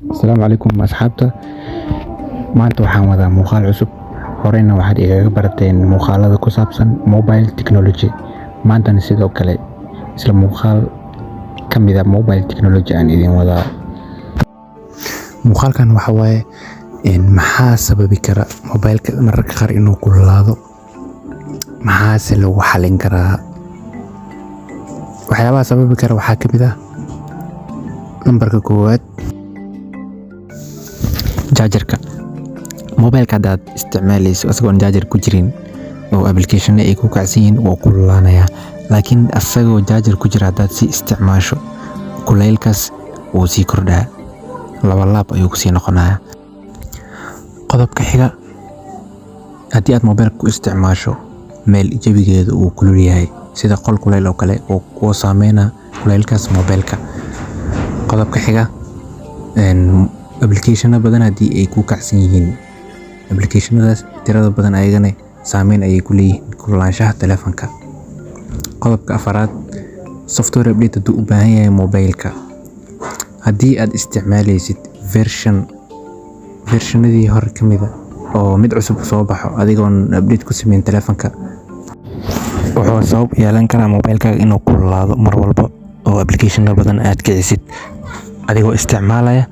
Asalaamu calaykum asxaabta. Maanta waxaan wadaa muuqaal cusub. Horeyna waxaad igaga barateen muuqaalada ku saabsan mobile technology. Maantana sidoo kale isla muuqaal ka mid ah mobile technology aan idin wadaa. Muuqaalkan waxa waaye maxaa sababi kara mobileka mararka qaar inuu kululaado, maxaase lagu xalin karaa? Waxyaabaha sababi kara waxaa ka mid ah nambarka koowaad, charger-ka. Mobileka haddaad isticmaaleyso asagoon charger ku jirin oo application ay ku kacsan yihiin, wuu kululaanayaa, laakiin asagoo charger ku jira haddaad sii isticmaasho, kulaylkaas wuu sii kordhaa, laba laab ayuu kusii noqonayaa. Qodobka xiga, haddii aad mobilka ku isticmaasho meel jawigeedu uu kulul yahay, sida qol kuleyl oo kale, wuu saameynaa kulaylkaas mobilka. Qodobka xiga, application badan haddii ay ku kacsan yihiin, applicationadaas tirada badan ayagana saameyn ayay ku leeyihiin kululaanshaha taleefanka. Qodobka afaraad, software update hadduu u baahan yahay mobilka. Haddii aad isticmaaleysid versionadii hore ka mid ah oo mid cusub soo baxo adigoon update ku sameyn taleefanka, wuxuu sabab u yeelan karaa mobilkaaga inuu kululaado mar walba oo application badan aad kicisid adigoo isticmaalaya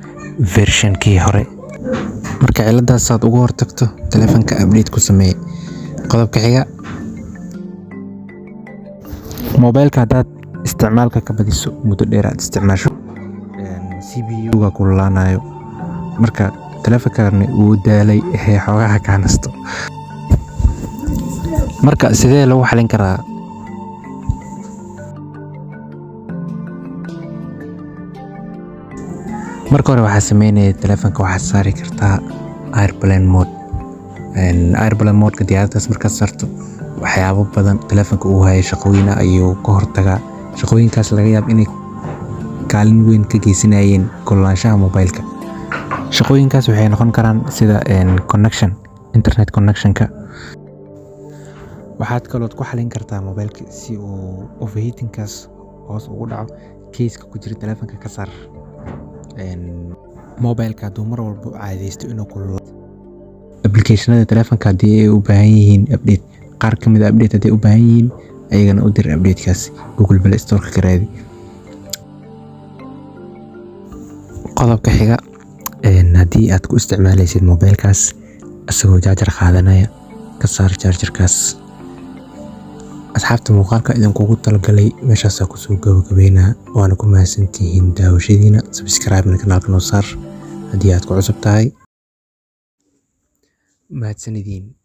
versionkii hore. Marka ciladaas aad uga hortagto, taleefanka update ku samee. Qodobka xiga, mobilka haddaad isticmaalka ka badiso, muddo dheer aad isticmaasho, CPU-ga kululaanayo. Marka taleefankan wuu daalay, xoogaha kaa nasto. Marka sidee lagu xalin karaa? Marka hore waxaa sameynaya, taleefanka waxaad saari kartaa airplane mode. Airplane mode-ka diyaaraddaas markaad saarto, waxyaabo badan taleefanka uu hayo shaqooyin ayuu ka hortagaa. Shaqooyinkaas laga yaabo inay kaalin weyn ka geysanayeen kululaanshaha mobilka. Shaqooyinkaas waxay noqon karaan sida connection, internet connection-ka. Waxaad kalood ku xalin kartaa mobilka si uu overheating-kaas hoos ugu dhaco: case-ka ku jira taleefanka ka saar. Mobilka hadduu mar walba caadeysto inuu kululaado, applicationada taleefanka haddii ay u baahan yihiin update, qaar ka mid ah update hadday u baahan yihiin, ayagana u dir update-kaas, Google Play Store-ka ka raadi. Qodobka xiga, haddii aad ku isticmaaleysid mobilkaas isagoo charger qaadanaya, ka saar charger-kaas. Asxaabta, muuqaalka idinkugu talagalay meeshaasaa kusoo gabagabeynaa. Waana ku mahadsantihiin daawashadiina. Subscribe-na kanaalka noo saar haddii aad ku cusub tahay. Mahadsanidin.